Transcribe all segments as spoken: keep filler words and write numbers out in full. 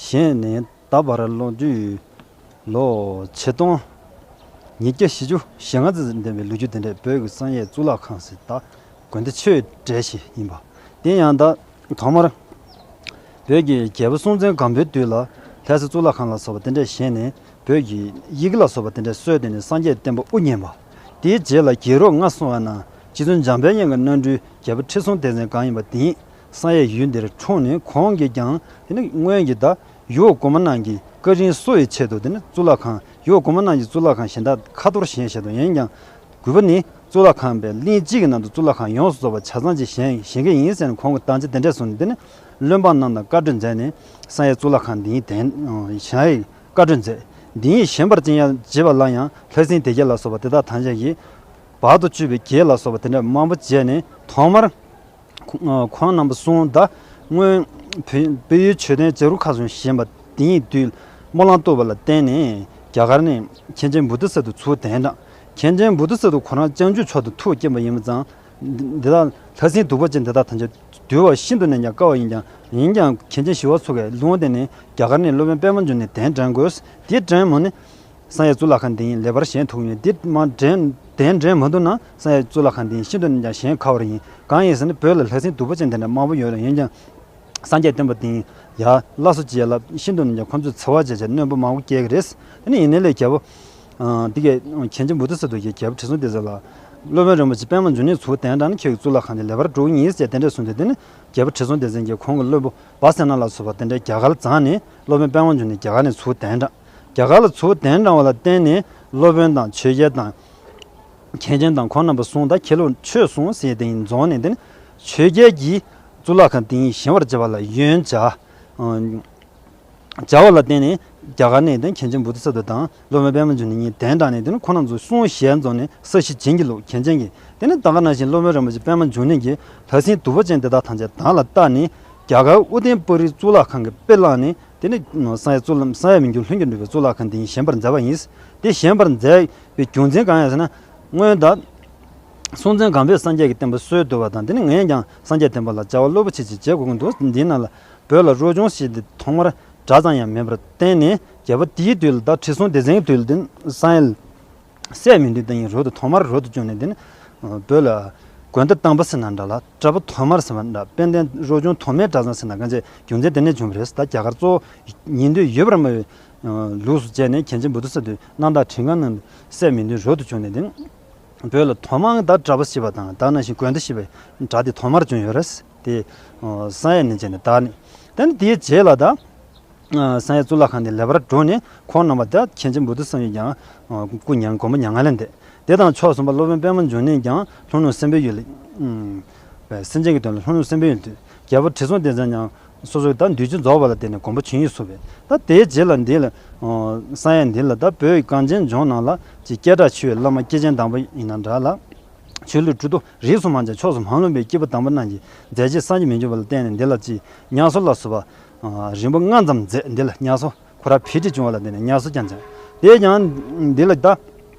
བཞེངས་ནས་ད་བར་ལོ་རྒྱུས་ལོ་ཆིག་སྟོང་ཉིས་བརྒྱ་བཞི་བཅུ་ཞེ་ལྔ་ཙམ་ལྡན་པའི་ལོ་རྒྱུས་དེ་འདྲས། བོད་ཀྱི་བསམ་ཡས་གཙུག་ལག་ཁང་ཟེར་ད་དགོན་སྡེ་ཆོས་གྲས་ཤིག་ཡིན་པ། དེ་ཡང་ད་ཐོག་མར་བོད་ཀྱི་རྒྱལ་པོ་སྲོང་བཙན་སྒམ་པོའི་དུས་ལ་ལྷ་ས་གཙུག་ལག་ཁང་ལ་སོགས་པ་དེ་འདྲས་བཞེངས་ནས། བོད་ཀྱི་ཡི་གེ་ལ་སོགས་པ་དེ་འདྲས་སྲོལ་དེ་ནས་སངས་རྒྱས་བསྟན་པ་དབུ་བརྙེས་པ། དེའི་རྗེས་ལ་རྒྱལ་རབས་ལྔ་གསུངས་པ་ན་རྗེ་བཙུན་འཇམ་དཔལ་དབྱངས་ཀྱི་རྣམ་སྤྲུལ་རྒྱལ་པོ་ཁྲི་སྲོང་ལྡེ་བཙན་གང་ཡིན་པ་དེ་ཉིད་བསམ་ཡས་ཡུལ་འདིར་འཁྲུངས་ནས། ཁོང་གིས་ཀྱང་དེ་ནི་སྔོན་གྱི་ད་ཡུལ་གོང་མ་རྣམས་ཀྱི་བཀའ་དྲིན་གསོ་བའི་ཆེད་དུ་དེ་ནི་གཙུག་ལག་ཁང་། ཡུལ་གོང་མ་རྣམས་ཀྱི་གཙུག་ལག་ཁང་གཞན་དག་ཁ་ཐོར་བཞེངས་བཞག་འདུག། ཡིན་ཀྱང་དགོས་པ་ནི་གཙུག་ལག་ཁང་པའི་གླིང་གཅིག་གི་ནང་དུ་གཙུག་ལག་ཁང་ཡོངས་སུ་རྫོགས་པ་ཆ་ཚང་ཅིག་བཞེངས་བཞེངས་ཀྱི་ཡིན་ཟེར་ནས་ཁོང་གིས་བརྟག་དཔྱད་དེ་འདྲས་གསུངས་ནས། དེ་ནི་བློན་འབངས་རྣམས་དང་བཀའ་གྲོས་མཛད་ནས་བསམ་ཡས་གཙུག་ལག་ཁང་འདི་ཉིད་གདན་བཞེངས་ཡས་བཀའ་གྲོས་མཛད། འདི་ཉིད་བཞེངས་པར་བྱེད་ཡ་བྱེད་པ་ལ་ཡང་ལྷ་སྲིན་སྡེ་བརྒྱད་ལ་སོགས་པ་དེ་དག་ཐམས་ཅད་ཀྱིས་བར་དུ་གཅོད་པའི་གེགས་ལ་སོགས་པ་དེ་འདྲ་མང་པོ་བྱས་ནས། ཐོག་མར་ཁོང་རྣམ་པ་གསུམ་ད་སྔོན་བོད་ཡུལ་མཆོད་རྟེན་བྱ་རུང་ཁ་སང་བཞེངས་པ་དེ་ཉིད་དུས་སྨོན་ལམ་བཏབ་པ་ལ་བརྟེན་ནས་རྒྱ་གར་ནས་མཁན་ཆེན་བོ་དྷི་ས་ཏྭ་ཚུར་གདན་དྲངས། མཁན་ཆེན་བོ་དྷི་ས་ཏྭ་ཁོ་རང་བྱང་ཆུབ་མཆོག་ཏུ་ཐུགས་བསྐྱེད་པ་ཡིན་པ་ཙང་། འདི་དག་ལྷ་སྲིན་གདུག་པ་ཅན་དེ་དག་ཐམས་ཅད་འདུལ་བ་ཤིན་ཏུ་ནས་ཀྱང་དཀའ་བ་ཡིན་ཀྱང་། ཡིན་ཀྱང་མཁན་ཆེན་ཞི་བ་འཚོ་གིས་ལུང་བསྟན་ནས་རྒྱ་གར་ནས་སློབ་དཔོན་པདྨ་འབྱུང་གནས་གདན་འདྲེན་དགོས། དེ་འདྲེན་མ་ནི་བསམ་ཡས་གཙུག་ལག་ཁང་འདི་ཉིད་ལེགས་པར་བཞེངས་ཐུབ་ཡོད། དེ་མ་འདྲེན་གདན་འདྲེན་མ་ཐུབ་ན་བསམ་ཡས་གཙུག་ལག་ཁང་འདི་ཉིད་ཤིན་ཏུ་ནས་ཀྱང་བཞེངས་དཀའ་བ་ཡིན། གང་ཡིན་ཟེར་ན་བོད་ལ་ལྷ་སྲིན་གདུག་པ་ཅན་དེ་འདྲ་མང་པོ་ཡོད་ལ། ཡིན་ཀྱང་སངས་རྒྱས་བསྟན་པ་འདི་ཉིད་ཡར་སླར་གསོ་བྱེད་ཡ་ལ་ཤིན་ཏུ་ནས་ཀྱང་ཁོ་ཚོས་འཚེ་བ་བྱས་བྱས་གནོད་པ་མང་པོ་བསྐྱལ་གྱི་རེད། དེ་ནི་ཡིན་ནའི་ལས་རྒྱལ་པོ། ཨ། འདི་གའི་མཁན་ཆེན་བོ་དྷི་ས་ཏྭ་གིས་རྒྱལ་པོ་ཁྲི་སྲོང་ལྡེ་བཙན་ལ། སློབ་དཔོན་རིན་པོ་ཆེ་པདྨ་འབྱུང་གནས་ཚུར་གདན་དྲངས་ནས་ཁྱོད་ཀྱི་གཙུག་ལག་ཁང་འདི་ལེགས་པར་འགྲུབ་ཀྱི་ཡིན་ཟེར་དེ་འདྲ་གསུངས་ཏེ། དེ་ནི་རྒྱལ་པོ་ཁྲི་སྲོང་ལྡེ་བཙན་གྱིས་ཁོང་གི་བློན་པོ་བ་སེ་ན་ལ་སོགས་པ་དེ་འདྲ་རྒྱ་གར་ལ་བརྫངས་ནས། སློབ་དཔོན་པདྨ་འབྱུང་གནས་རྒྱ་གར་ནས་ཚུར་གདན་དྲངས། རྒྱ་གར་ལ་ཚུར་གདན་དྲངས་པ་ལ་བརྟེན་ནས་སློབ་དཔོན་དང་ཆོས་རྒྱལ་དང་། མཁན་ཆེན་དང་ཁོང་རྣམ་པ་གསུམ་དང་ཁྱེད་ལུ་ཆོས་གསུངས་ཟེར་དེ་ཉིད་འཛོམས་ནས། དེ་ནི་ཆོས་རྒྱལ་གྱིས་གཙུག་ལག་ཁང་དེ་ཉིད་བཞེངས་པར་བྱ་བ་ལ་ཡོན་བྱ། ཨ། བྱ་བ་ལ་བརྟེན་ནས་རྒྱ་གར་ནས་དེ་མཁན་ཆེན་བོ་དྷི་ས་ཏྭ་དང་སློབ་དཔོན་པདྨ་འབྱུང་གནས་གཉིས་གདན་དྲངས་ནས། དེ་ནི་ཁོང་རྣམ་ཚོ་གསུང་ཞལ་འཛོམས་ནས་ས་གཞི་བྱིན་གྱིས་རློབས། མཁན་ཆེན་གྱིས། དེ་ནི་ད་ག་ནང་བཞིན་སློབ་དཔོན་རིན་པོ་ཆེ་པདྨ་འབྱུང་གནས་ཀྱིས་ལྷ་སྲིན་གདུག་པ་ཅན་དེ་དག་ཐམས་ཅད་དང་ལ་བཏགས་ནས། རྒྱ་གར་ཨོ་ཏན་པུ་རིའི་གཙུག་ལག་ཁང་གི་དཔེ་བླངས་ནས། དེ་ནི་བསམ་ཡས་གཙུག་ལག་བསམ་ཡས་མི་འགྱུར་ལྷུན་གྱིས་གྲུབ་པའི་གཙུག་ལག་ཁང་དེ་ཉིད་བཞེངས་པར་མཛད་པ་ཡིན། དེ་བཞེངས་པར་མཛད་པའི་རྒྱུ་མཚན་གང་ཡིན་ཟེར་ན། སྔོན་ད་སྲོང་བཙན་སྒམ་པོས་སངས་རྒྱས་ཀྱི་བསྟན་པ་སྲོལ་བཏོད་པ་དང་། དེ་ནི་ངས་ཀྱང་སངས་རྒྱས་བསྟན་པ་ལ་བྱ་བ་རླབས་པོ་ཆེ་ཅིག་བྱེད་དགོས་ཀྱི་འདུག། འདིའི་ནང་ལ་བོད་ལ་རོ་ཅུང་ཞེས་ཏེ་ཐོག་མར་གྲྭ་ཙམ་ཡང་མེད་པར་བརྟེན་ནས། རྒྱལ་པོ་དེའི་དུས་ལ་ད་ཁྲི་སྲོང་ལྡེ་བཙན་གྱི་དུས་ལ་དེ་ནི་བསམ་ཡས་སྲས་མི་བདུན་དེ་ཉིད་རོལ་དུ་ཐོག་མར་རོལ་དུ་བཅུག་ནས། དེ་ནི་བོད་ལ་དགོན་སྡེ་བཏང་པ་ཟེར་ན་འདྲ་ལ། གྲྭ་པ་ཐོག་མར་ཟེར་བ་འདྲ། དཔལ་ལྡན་རོ་ཅུང་ཐོག་མའི་གྲྭ་ཚང་ཟེར་ན་གང་བྱས། རྒྱུ་མཚན་དེ་ནས་བྱུང་བ་རེད། ད་རྒྱ་གར་གཙོ་བོ་ཉན་ཐོས་ཡོད་པར་སྨྲ་བའི་ལུགས་སུ་བྱས་ནས་མཁན་ཆེན་བོ་དྷི་ས་ཏྭས་གནང་སྟངས་ཁྲིམས་ཁང་ནང་སྲས་མི་བདུན་རོལ་དུ་བཅུག་ནས། དེ་ནི་བོད་ལ་ཐོག་མར་ད་གྲྭ་པ་ཞེས་པ་དང་། ད་ནང་བཞིན་དགོན་སྡེ་ཞེས་པའི་གྲྭ་དེ་ཐོག་མར་བྱུང་ཡོད་རེད། དེ་བསམ་ཡས་ནས་བྱས་ནས་ད་ནི། དེ་ནི་དེའི་རྗེས་ལ་ད། ཨ། བསམ་ཡས་གཙུག་ལག་ཁང་དེ་ལེགས་པར་གྲུབ་ནས། ཁོང་རྣམ་པ་དང་མཁན་ཆེན་བོ་དྷི་ས་ཏྭས་ཀྱང་སྐུ་མྱ་དགོངས་པ་མྱ་ངན་ལས་འདས། དེ་དང་ཕྱོགས་མཚུངས་པ་སློབ་དཔོན་པདྨ་འབྱུང་གནས་ཀྱང་ལྷོ་ནུབ་སྲིན་པོའི་ཡུལ་ལ། སེམས་ཅན་གྱི་དོན་ལ་ལྷོ་ནུབ་སྲིན་པོའི་ཡུལ་དུ། རྒྱལ་པོ་ཁྲི་སྲོང་ལྡེ་བཙན་ཀྱང་སོ་སོའི་ད་འདུལ་བྱིན་རྫོགས་པ་ལ་བརྟེན་ནས་དགོངས་པ་བྱིན་གྱིས་གསོལ་བས། ད་དེའི་རྗེས་ལ་འདི་ལ། བསམ་ཡས་འདི་ལ་ད་བོད་གངས་ཅན་ལྗོངས་ནང་ལ་ཅིག་སྐད་གྲགས་ཆེ་བའི་བླ་མ་སྐྱེས་ཆེན་དམ་པ་ཡིན་ན་འདྲ་ལ། ཆོས་ལུགས་གྲུབ་མཐའ་རིས་སུ་མ་ཆད་ཕྱོགས་སུ་མ་ལྷུང་བའི་སྐྱེས་བུ་དམ་པ་རྣམས་ཀྱི་མཛད་རྗེས་བསམ་གྱིས་མི་འགྱུར་བ་ལ་བརྟེན་ནས། འདི་ལ་ཅིག་ཉ་གསོ་ལ་སོགས་པ་རིམ་པ་ལྔ་ཙམ་མཛད། འདི་ལ་ཉ་གསོ་ཁོ་རང་ཕི་ཊི་བྱུང་བ་ལ་བརྟེན་ནས་ཉ་གསོ་ཀྱང་བྱས། དེས་ཀྱང་འདི་ལ་ད་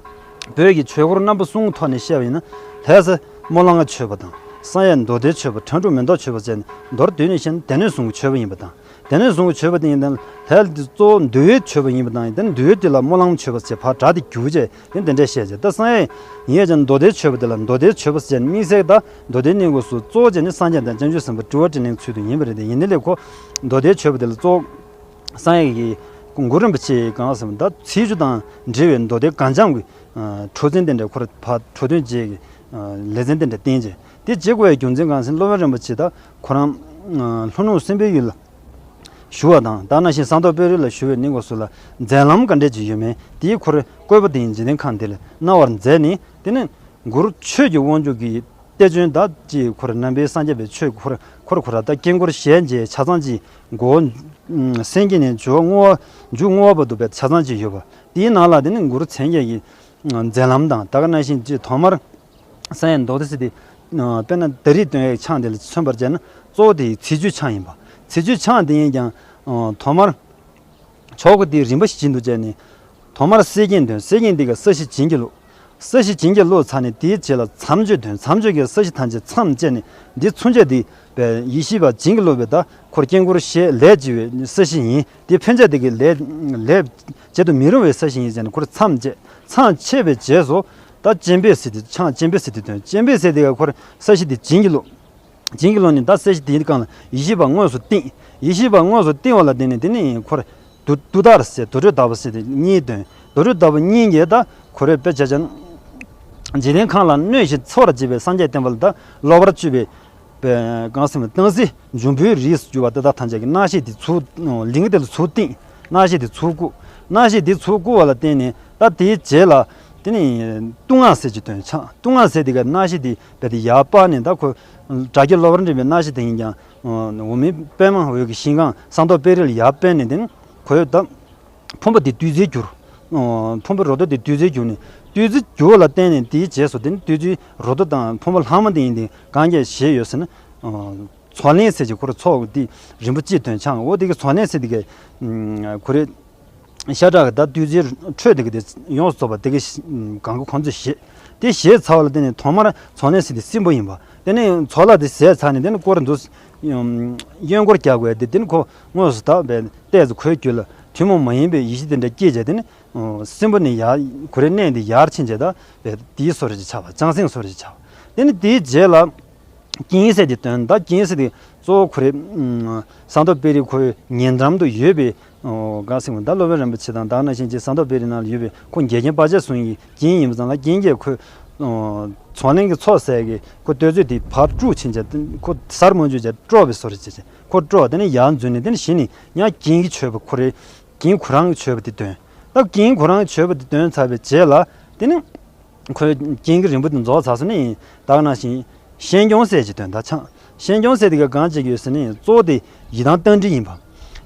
བོད་ཀྱི་ཆོས་སྐོར་རྣམ་པ་གསུམ་ཐོག་ནས་བཤད་པ་ཡིན་ན། ལྷ་ས་སྨོན་ལམ་ལྔ་མཆོད་པ་དང་། བསམ་ཡས་མདོ་སྡེའི་མཆོད་པ། ཁྲ་འབྲུག་མེ་ཏོག་མཆོད་པ་བཅས་ནས། མདོར་བསྡུས་ནས་བཤད་ན་སྡེ་སྣོད་གསུམ་གྱི་མཆོད་པ་ཡིན་པ་དང་། སྡེ་སྣོད་གསུམ་གྱི་མཆོད་པ་དེ་ཡིན་ན་ལྷ་ས་འདི་གཙོ་བོ་འདུལ་བའི་མཆོད་པ་ཡིན་པ་དང་། དེ་ནི་འདུལ་བའི་དེ་ལ་སྨོན་ལམ་མཆོད་པ་ཞེས་ཕར་གྲགས་ཏེ་རྒྱུ་བྱས། དེ་འདི་འདྲས་བཤད་བྱས། ད་བསམ་ཡས་ཡིན་ཡ་ཅན་མདོ་སྡེའི་མཆོད་པ་དེ་ལ་མདོ་སྡེའི་མཆོད་པ་ཟེར་ནས་དམིགས་བསལ་གྱི་ད་མདོ་སྡེའི་གནས་སྐབས་སུ་གཙོ་བོ་བྱས་ནས་སངས་རྒྱས་དང་བྱང་ཆུབ་སེམས་དཔའ་སྤྲུལ་པ་འཕྲིན་ལས་ཚུལ་དུ་ཡིན་པ་རེད། དེ་ཡིན་ནའི་ལས་ཁོ་མདོ་སྡེའི་མཆོད་པ་དེ་ལ་གཙོ་བོ་བསམ་ཡས་ཀྱི་གུ་རུ་རིན་པོ་ཆེ་གང་ཟེར་ན་ད་ཚེས་བཅུ་དང་འབྲེལ་བའི་མདོ་སྡེ་གངས་ལྗོངས་ཀྱི་འཕྲོ་མཚན་དེ་འདྲ་ཁོ་ར་ཕར་འཕྲོ་མཐུད་བྱེད་ཀྱི་ལེ་ཚན་དེ་འདྲ་བསྟན་བྱས། དེ་བྱེད་དགོས་པའི་རྒྱུ་མཚན་གང་ཟེར་ན་སློབ་དཔོན་རིན་པོ་ཆེ་ད་ཁོ་རང་ལྷོ་ནུབ་སྲིན་པོའི་ཡུལ་ལ་བཞུགས་པ་དང་། ད་ནང་བཞིན་ཟངས་མདོག་དཔལ་རི་ལ་བཞུགས་པའི་གནས་སྐབས་སུ་ལ་མཛད་ལམ་ག་འདྲས་ཅིག་ཡོད་མེད་དེའི་ཁོ་རའི་བཀོད་པ་དེ་ཡང་འཇིག་རྟེན་ཁམས་འདི་ལ་གནང་བར་མཛད་ནས། དེ་ནས་གུ་རུ་ཆོས་ཀྱི་དབང་ཕྱུག་གི་གཏེར་བྱོན་ད་ཅིག་ཁོ་ར་ནང་པའི་སངས་རྒྱས་པའི་ཆོས་ཁོ་ར་ཁོ་ར་ཁོ་ར་ད་དཀྱིལ་འཁོར་ཞལ་མཇལ་ཆ་ཚང་ཅིག་གོ། སེང་གེ་ནས་མཇུག་བསྔོ་བ་མཇུག་བསྔོ་བ་བར་དུ་བས་ཆ་ཚང་ཅིག་ཡོད་པ། དེའི་ནང་ལ་དེ་ནི་གུ་རུ་མཚན་བརྒྱད་ཀྱི་མཛད་ལམ་དང་། ད་ག་ནང་བཞིན་ཅིག་ཐོག་མར་བསམ་ཡས་མདོ་སྡེ་ཟེར་དེ། དཔེར་ན་ད་རིས་འདོན་ཡའི་ཆང་དེ་ལ་མཚོན་པར་བྱས་ན་གཙོ་བོ་དེ་ཚེས་བཅུའི་ཆང་ཡིན་པ། ཚེས་བཅུའི་ཆང་དེ་ཡིན་ཀྱང་ཐོག་མར་ཆོ་ག་དེའི་རིམ་པ་ཞིག་བྱིན་དུ་བྱས་ནས། ཐོག་མར་གསེར་སྐྱེམས་འདོན། གསེར་སྐྱེམས་དེ་ག་ས་གཞི་བྱིན་གྱིས་རློབས། ས་གཞི་བྱིན་གྱིས་རློབས་ཚར་ནས་དེའི་རྗེས་ལ་མཚམས་གཅོད་འདོན། མཚམས་གཅོད་ཀྱིས་ས་གཞི་ཐམས་ཅད་མཚམས་བཅད་ནས་འདི་མཚོན་བྱ་དེ་ པའི་ཡེ་ཤེས་པ་བྱིན་གྱིས་རློབ་པའི་ད་ཁོར་དཀྱིལ་འཁོར་ཞེས་ལས་བགྱི་བའི་ས་གཞི་ཡིན། དེ་ཕན་ཆད་དེ་གི་ལས་ལས་བྱེད་དུ་མི་རུང་བའི་ས་གཞི་ཡིན་ཟེར་ནས་ཁོར་མཚམས་བཅད། མཚམས་ཕྱེ་བའི་རྗེས་སུ་ད་སྤྱན་འབེབས་ཟེར་དེ་ཆང་སྤྱན་འབེབས་ཟེར་དེ་དོན། སྤྱན་འབེབས་ཟེར་དེ་ག་ཁོར་ས་གཞི་དེ་བྱིན་གྱིས་རློབ། བྱིན་གྱིས་རློབ་ནས་ད་ས་གཞི་དེའི་སྒང་ལ་ཡེ་ཤེས་པ་དངོས་སུ་བསྟིམ། ཡེ་ཤེས་པ་དངོས་སུ་བསྟིམ་པ་ལ་བརྟེན་ནས་དེ་ནས་ཁོར་དུ་དུ་ཏར་ཟེར་དུར་ཁྲོད་བདག་པོ་ཟེར་དེ་གཉིས་དོན། དུར་ཁྲོད་བདག་པོ་གཉིས་ཀྱིས་ད་ཁོ་རའི་དཔེ་ཆ་ཅན་འཇིག་རྟེན་ཁམས་ལ་གནོད་ཅིང་ཚོར་བར་བྱེད་པའི་སངས་རྒྱས་བསྟན་པ་ལ་ད་སློབ་པར་བྱེད་པའི་པའི་གང་ཟེར་མོ་སྣང་སྲིད་འབྱུང་པོའི་རིགས་སུ་གྱུར་པ་དེ་དག་ཐམས་ཅད་ཀྱི་སྣང་ཤས་དེ་ཚུར་ལིང་དེ་ལ་ཚུར་བསྟིམ། སྣང་ཤས་དེ་ཚུར་བཀུག། སྣང་ཤས་དེ་ཚུར་བཀུག་པ་ལ་བརྟེན་ནས་ད་དེའི་རྗེས་ལ་དེ་ནི་བཏུང་ང་ཟེར་གྱི་དོན་ཆགས། བཏུང་ང་ཟེར་དེ་ག་སྣང་ཤས་དེ་རྦད་དེ་ཡར་སྤར་ནས་ད་ཁོ་དགྲ་བགེགས་སློབ་པར་འདྲེན་པའི་སྣང་ཤས་དེ་ཡིན་ཀྱང་འོག་མིན་པདྨ་འོད་ཀྱི་ཤིང་ཁང་ཟངས་མདོག་དཔལ་རི་ལ་ཡར་སྤར་ནས་དེ་ནི་ཁོའི་ད་ཕུང་པོ་དེ་བདུད་རྩིར་གྱུར། ཨོ། ཕུང་པོའི་རོ་ཏོ་དེ་བདུད་རྩིར་གྱུར་ནས་བདུད་རྩིར་གྱུར་བ་ལ་བརྟེན་ནས་དེའི་རྗེས་སུ་དེ་ནི་བདུད་རྩིའི་རོ་ཏོ་དང་ཕུང་པོ་ལྷག་མ་དེ་ཡིན་ཏེ་གང་གིས་བཞེད་ཡོད་ཟེར་ན། ཨོ། ཚོགས་ལན་ཟེར་གྱི་ཁོ་ར་ཚོགས་དེ་རིམ་པ་གཅིག་དོན་ཆགས། འོ་དེ་གི་ཚོགས་ལན་ཟེར་དེ་གི་ཁོ་རེ་ཤ་ཁྲག་གི་ད་བདུད་རྩིའི་ཁྲོད་དེ་གི་དེ་ཡོངས་སུ་རྫོགས་པ་དེ་གི་གང་གི་ཁོང་ཚོས་བཞེད། དེ་བཞེས་ཚར་བ་ལ་དེ་ནས་ཐོག་མར་ཚོགས་ལན་ཟེར་དེ་སྲིན་པོ་ཡིན་པ། དེ་ནས་ཚོགས་ལ་དེ་ཟས་ཚར་ནས་དེ་ནས་སྐོར་འདུག་གཡོན་སྐོར་རྒྱག་དགོས་དེ་དེ་ནི་ཁོ་དངོས་སུ་དག་པའི་ལྟས་སུ་ཁོའི་རྒྱུད་ལ་ཐུན་མོང་མ་ཡིན་པའི་ཡེ་ཤེས་དེ་འདྲ་སྐྱེས་བྱས་དེ་ནི་སྲིན་པོ་ནས་ཡར་ཁོ་རའི་གནས་འདི་ཡར་ཕྱིན་བྱས་ད་པའི་དེའི་སོ་རེ་ཅིག་ཆགས་པ་ལྕང་སྲིན་སོ་རེ་ཅིག་ཆགས་པ། དེ་ནི་དེའི་རྗེས་ལ་རྐྱེན་ཟེར་དེ་དོན་ད་རྐྱེན་ཟེར་དེ་གཙོ་བོ་ཁོ་རེ་ཟངས་མདོག་དཔལ་རི་ཁོའི་ཉེ་འགྲམ་དུ་ཡོད་པའི་ག་ཟེར་དགོས་ད་སློབ་དཔོན་རིན་པོ་ཆེ་དང་ད་ག་ནང་བཞིན་གྱི་ཟངས་མདོག་དཔལ་རི་ནང་ལ་ཡོད་པའི་ཁོ་འགལ་རྐྱེན་བར་ཆད་སོང་ཡི་རྐྱེན་ཡིན་པ་ཙང་ལ་རྐྱེན་གྱིས་ཁོ་ཚོགས་ལན་གྱི་ཚོགས་ཟེར་གི་ཁོ་བསྟོད་ཚོད་དེ་ཕར་དཀྲུག་ཕྱིན་བྱས་ཁོ་སར་མོ་འཇུ་བྱས་དཀྲོག་པའི་སོ་རེ་བྱས་བྱས་ཁོ་དཀྲོག་དེ་ནས་ཡར་འཛུལ་ནས་དེ་ནས་གཞི་ནས་ཡང་རྐྱེན་གྱིས་ཆོད་པ་ཁོ་རེ་རྐྱེན་ཁོ་རང་གིས་ཆོད་པ་དེ་དོན། ད་རྐྱེན་ཁོ་རང་གིས་ཆོད་པ་དེ་དོན་ཚར་བའི་རྗེས་ལ་དེ་ནི་ཁོའི་རྐྱེན་གྱི་རིམ་པ་དེ་རྫོགས་ཚར་སོང་ནས་ད་ག་ནང་བཞིན་ཤན་སྐྱོང་ཟེར་གྱི་དོན་དག་ཆགས། ཤན་སྐྱོང་ཟེར་དེ་ག་གང་བྱེད་ཀྱི་ཡོད་ཟེར་ན་གཙོ་བོ་དེ་ཡི་དམ་རྟ་མགྲིན་ཡིན་པ།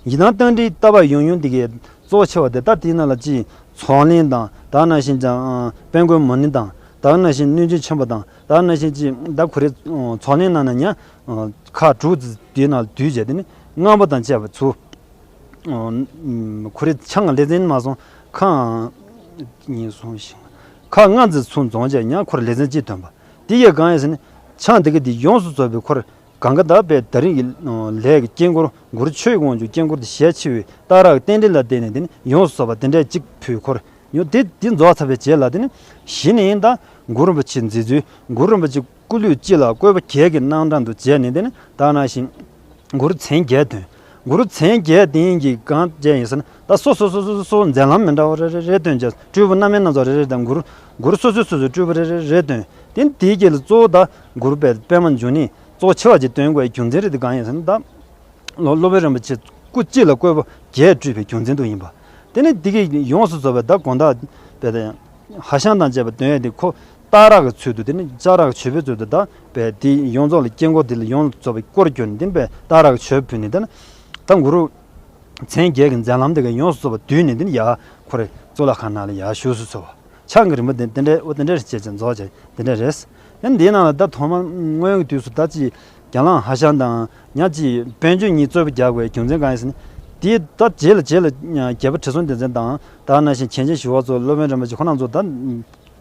ཡི་དམ་རྟ་མགྲིན་ལྟ་བ་ཡོང་ཡོང་དེ་གའི་གཙོ་ཆེ་བ་དེ་ད་དེའི་ནང་ལ་ཅི་ཚོགས་ལན་དང་ད་ག་ནང་བཞིན་ཀྱང་དཔལ་མགོན་མོ་ནི་དང་ད་ག་ནང་བཞིན་གནོད་སྦྱིན་ཆེན་པོ་དང་ད་ག་ནང་བཞིན་ཅི་ད་ཁོ་རེ་ཚོགས་ལན་ནང་ན་ཉ་ཁག་དྲུག་དེའི་ནང་ལ་བསྡུས་བྱས་དེ་ནི་རྔམ་པ་དང་བཅས་པ་ཚུ། ཁོ་རེ་ཆང་ལེ་ཚན་མ་སོང་ཁང་གཉིས་སོང་ཞིང་ཁ་ལྔ་ཙམ་ཚུར་འཛོམས་བྱས་ཡང་ཁོར་ལེ་ཚན་གཅིག་ཐོན་པ། དེ་ཡི་གང་ཡིན་ཟེར་ན་ཆང་དེ་ག་དེ་ཡོངས་སུ་རྫོགས་པའི་ཁོར་གང་ག་ད་པའི་ད་རིང་གི་ལས་ཀྱི་དཀྱིལ་འཁོར་གུ་རུ་ཆོས་ཀྱི་དབང་ཕྱུག་དཀྱིལ་འཁོར་དེ་ཞལ་ཕྱེ་བའི་རྟགས་ར་གི་རྟེན་འབྲེལ་ལ་བརྟེན་ནས་དེ་ནི་ཡོངས་སུ་རྫོགས་པ་དེ་འདྲས་གཅིག་ཕུལ་ཁོར་ཡང་དེ་དེ་རྫོགས་ཚར་བའི་རྗེས་ལ་དེ་ནི་གཞི་ནས་ད་གུ་རུ་རིན་པོ་ཆེ་མཛད་ཚུལ་གུ་རུ་རིན་པོ་ཆེ་སྐུ་ལུས་གཅིག་ལ་བཀོད་པ་བརྒྱད་ཀྱི་རྣམ་གྲངས་དུ་མཇལ་ནས་དེ་ནི་ད་ག་ནང་བཞིན། གུ་རུ་མཚན་བརྒྱད་འདོན། གུ་རུ་མཚན་བརྒྱད་འདོན་གྱི་གང་བྱས་ཡིན་ཟེར་ན་ད་སོ་སོ་སོ་སོ་སོ་སོ་མཛད་ལམ་མི་འདྲ་བ་རེ་རེ་རེ་འདོན་བྱས་སྤྲུལ་པ་རྣམ་སྨིན་སྣ་ཚོགས་རེ་རེ་དང་གུ་རུ་གུ་རུ་སོ་སོ་སོ་སོ་སྤྲུལ་པ་རེ་རེ་རེ་འདོན། དེ་དེའི་རྗེས་ལ་གཙོ་བོ་ད་གུ་རུ་པདྨ་འབྱུང་གནས་གཙོ་ཆེ་བ་ཅིག་འདོན་དགོས་རྒྱུ་མཚན་རེད་དེ་གང་ཡིན་ཟེར་ན་ད་སློབ་སློབ་དཔོན་རིན་པོ་ཆེ་སྐུ་གཅིག་ལ་བཀོད་པ་བརྒྱད་སྤྲུལ་པའི་རྒྱུ་མཚན་དུ་ཡིན་པ། དེ་ནི་འདི་གའི་ཡོངས་སུ་རྫོགས་པའི་ད་དགོང་དག་པའི་ཧ་ཤང་དང་བཅས་པ་འདོན་ཡས་དེ་ཁོ་རྟགས་ར་གི་ཚུལ་དུ་དེ་ནི་ལྕགས་ར་གི་མཆོད་པའི་ཚུལ་དུ་ད་པའི་དེ་ཡོངས་རྫོགས་ལ་དཀྱིལ་འཁོར་དེ་ལ་ཡོངས་རྫོགས་པའི་སྐོར་བསྐྱོན་ནས་དེ་ནི་པའི་རྟགས་ར་གི་མཆོད་ཕུལ་ནས་དེ་ནི་ད་གུ་རུ་མཚན་བརྒྱད་ཀྱི་མཛད་ལམ་དེ་ག་ཡོངས་སུ་རྫོགས་པ་བསྡུས་ནས་དེ་ནི་ཡ་ཁོ་རེ་གཙུག་ལག་ཁང་ནང་ལ་ཡ་བཞུགས་སུ་གསོལ་བ། ཆང་གི་རིམ་པ་དེ་དེ་འདྲའི་འོ་དེ་འདྲའི་བྱས་ཀྱང་རྫོགས་བྱས་དེ་འདྲ་རེད། ཡང་འདིའི་ནང་ལ་ད་ཐོག་མ་སྔོན་གྱི་དུས་སུ་ད་ཅི་རྒྱ་ནག་ཧ་ཤང་དང་ཉག་ཅིག་དཔལ་འབྱོར་གཉིས་རྩོད་པ་རྒྱག་དགོས་རྒྱུ་མཚན་གང་ཡིན་ཟེར་ན། དེའི་ད་རྗེས་ལ་རྗེས་ལ་རྒྱལ་པོ་ཁྲི་སྲོང་ལྡེ་བཙན་དང་ད་ནང་བཞིན་མཁན་ཆེན་ཞི་བ་འཚོ་སློབ་དཔོན་རིན་པོ་ཆེ་ཁོ་རང་ཚོ་ད་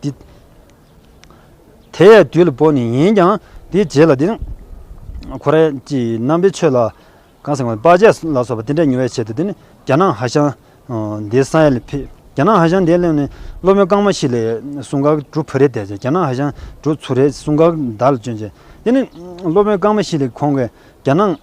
འདི་དེ་ཡའི་དུས་ལ་བབས་ནས་ཡིན་ཀྱང་དེའི་རྗེས་ལ་དེ་ཁོ་རའི་ཅི་རྣམ་པའི་ཆོས་ལ། གང་ཟེར་བ་དཔའ་རྒྱས་ལ་སོགས་པ་དེ་འདྲ་ཉོ་བའི་ཆེད་དུ་དེ་ནི་རྒྱ་ནག་ཧ་ཤང་འདི་བསམ་ཡས་ལ་ཕེབས། རྒྱ་ནག་ཧ་ཤང་འདི་སླེབས་ནས་སློབ་དཔོན་ཀརྨ་ཤཱི་ལའི་གསུང་སྐད་འབྲུ་བུ་རེ་དེ་ཚོ་རྒྱ་ནག་ཧ་ཤང་འབྲུ་ཚུ་རེ་གསུང་སྐད་བརྡ་ལ་བསྐྱོན་བྱས། དེ་ནི་སློབ་དཔོན་ཀརྨ་ཤཱི་ལའི་ཁོང་གིས་རྒྱ་ནག་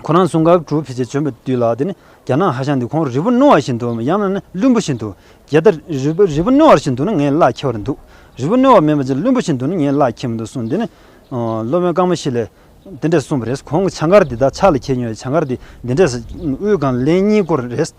ཁོ་རང་གསུང་སྐད་འབྲུ་བུ་ཕལ་ཆེར་བྱོན་པའི་དུས་ལ་དེ་ནི་རྒྱ་ནག་ཧ་ཤང་འདི་ཁོང་རི་བོ་རྣོ་བ་བཞིན་དུ་ཡང་ན་ནི་བླུན་པོ་བཞིན་དུ་རྒྱལ་དར་རི་བོ་རི་བོ་རྣོ་བ་བཞིན་དུ་ནི་ངས་གླགས་འཁེལ་བ་རེད་འདུག་རི་བོ་རྣོ་བ་མིན་པ་ཅིག་བླུན་པོ་བཞིན་དུ་ནི་ངས་གླགས་འཁེལ་མི་འདུག་གསུངས། དེ་ནི་སློབ་དཔོན་ཀརྨ་ཤཱི་ལའི། འདི་འདྲས་གསུངས་པ་རེད། ཁོང་གི་ཆང་ཁར་འདི་དག་ཕྱག་ལ་འཁྱེར་མྱོང་བའི་ཆང་ཁར་འདི་འདི་འདྲས་དབུས་སྒང་ལན་གཉིས་སྐོར་རེད་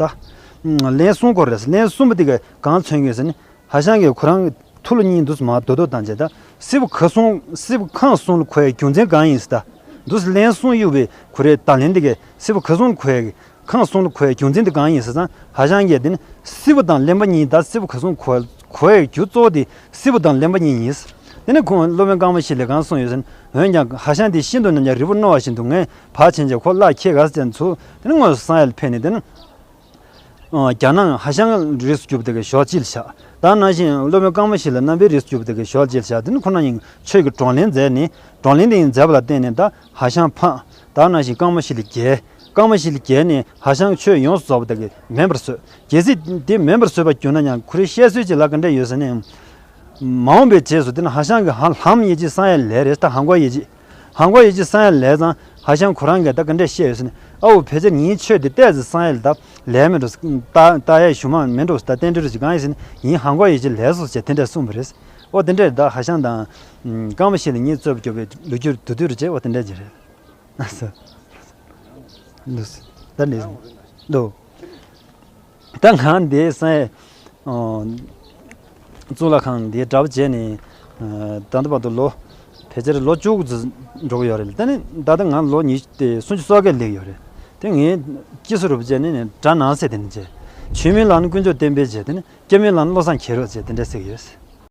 ད། ལན་གསུམ་སྐོར་རེད། ལན་གསུམ་པ་འདི་ག་གང་མཚོན་གྱི་ཟེར་ན། ཧ་ཤང་གིས་ཁོ་རང་གི་ཐུགས་ལ་གཉིས་འདུག་མ་རྡོ་རྡོ་དང་བཅས་ད། སྲིད་པ་ག་གསུམ་སྲིད་པ་གང་གསུམ་ལ་འཁོར་བའི་རྒྱུ་མཚན་གང་ཡིན་ཟེར་ད། འདུག་ལན་གསུམ་གཡུག་པའི་ཁོ་རའི་ད་ལན་འདི་ག་སྲིད་པ་ག་གསུམ་ལ་འཁོར་བའི་གང་གསུམ་ལ་འཁོར་བའི་རྒྱུ་མཚན་དེ་གང་ཡིན་ཟེར་ཙང་ཧ་ཤང་གིས་དེ་ནི་སྲིད་པ་དང་ལེན་པ་གཉིས་ད་སྲིད་པ་ག་གསུམ་འཁོར་འཁོར་བའི་རྒྱུ་གཙོ་བོ་དེ་སྲིད་པ་དང་ལེན་པ་གཉིས་ཡིན། དེ་ནི་ཁོང་སློབ་དཔོན་ཀརྨ་ཤཱི་ལས་གང་གསུངས་ཡོད་ཟེར་ན། འོན་ཀྱང་ཧ་ཤང་དེ་ཤིན་ཏུ་ནམ་ཡང་རི་བོ་རྣོ་བ་བཞིན་དུ་ངས་བག་ཕྱིན་ཅིང་ཁོ་གླགས་ཁྱེར་ག་ཟེར་ཚུལ་དེ་ནི་དངོས་སུ་བསམ་ཡས་ལ་ཕེབས་ནས་དེ་ནི། ཨ། རྒྱ་ནག་ཧ་ཤང་རིས་སུ་གྱུར་པ་དེ་གའི་ཞོགས་ཅིག་ལ་བཞག། ད་ནང་བཞིན་སློབ་དཔོན་ཀ་མ་ཤི་ལ་རྣམ་པའི་རིས་སུ་གྱུར་པ་དེ་གའི་ཞོགས་ཅིག་ལ་བཞག། དེ་ནི་ཁོ་རང་གཉིས་ཆོས་ཀྱི་བགྲོ་གླེང་མཛད་ནས། བགྲོ་གླེང་དེ་ཡིན་མཛད་པ་ལ་བརྟེན་ནས། ད་ཧ་ཤང་ཕངས། ད་ནང་བཞིན་ཀ་མ་ཤི་ལ་རྒྱལ། ཀ་མ་ཤི་ལ་རྒྱལ་ནས་ཧ་ཤང་ཆོས་ཡོངས་སུ་རྫོགས་པ་དེ་གའི་མེད་པར་བཟོས། གལ་སྲིད་དེ་མེད་པར་བཟོས་པར་གྱུར་ན་ཡང་། ཁོ་རའི་བཤད་སྲོལ་གྱི་ལ་ག་འདྲ་ཡོད་ཟེར་ན། མ་འོངས་པའི་རྗེས་སུ་དེ་ནི་ཧ་ཤང་གི་ཧ་ལམ་ཡེ་ཅིག་གསང་ཡ་ལས་རེད། ད་ཧང་གོ་ཡེ་ཅིག་ཧང་གོ་ཡེ་ཅིག་གསང་ཡ་ལས་ཙང་། ཧ་ཤང་ཁོ་རང་གིས་ད་ག་འདྲས་བཤད་ཡོད་ཟེར་ན། ཨའོ། ཕལ་ཆེར་ངའི་ཆོས་དེ་ཏོག་ཙམ་གསང་ཡ་ལ་ད་ལས་མེད་འགྲོ། ལྟ་ལྟ་ཡ་ཞུ་མ་མེད་འགྲོ། ད་རྟེན་འབྲེལ་རུ་ཅིག་གང་ཡིན་ཟེར་ན། ཡིན། ཧང་གོ་ཡེ་ཅིག་ལས་སོ་ཟེར་དེ་འདྲས་གསུངས་པ་རེད། ཨོ། དེ་འདྲས་ད་ཧ་ཤང་དང་ཀ་མ་ཤི་ལ་གཉིས་རྩོད་པ་རྒྱོབ་པའི་ལོ་རྒྱུས་བསྡུས་བསྡུས་རུ་བྱས། ཨོ། དེ་འདྲས་ཅིག་རེད། ལགས་སོ། ལགས་སོ། ད་ནི་ལོ། ད་ང་འདི་གསང་ཡ། ཨོ། གཙུག་ལག་ཁང་འདི་གྲྭ་པ་བྱས་ནས། ཨ། ད་ལྟ་བར་དུ་ལོ་ཕལ་ཆེར་ལོ་བཅུ་དགུ་ཙམ་འགྲོ་གི་ཡོད་རེད། ད་ནི་ད་ལྟ་ང་ལོ་ཉི་ཤུ་དེ་སུམ་ཅུ་སོ་བརྒྱད་སླེབས་ཡོད་རེད། དེ་ངས་སྐྱེས་སུ་རུ་བྱས་ནས་ནི་གྲྭ་ནང་སྲིད་དེ་ནི་བྱས། ཆོས་མིན་ལ་ནི་དཀོན་མཆོག་བསྟན་འཕེལ་བྱས། དེ་ནི་སྐྱབས་མིན་ལ་ནི་བློ་བཟང་མཁྱེན་རབ་བྱས། དེ་འདྲ་ཟེར་གྱི་ཡོད།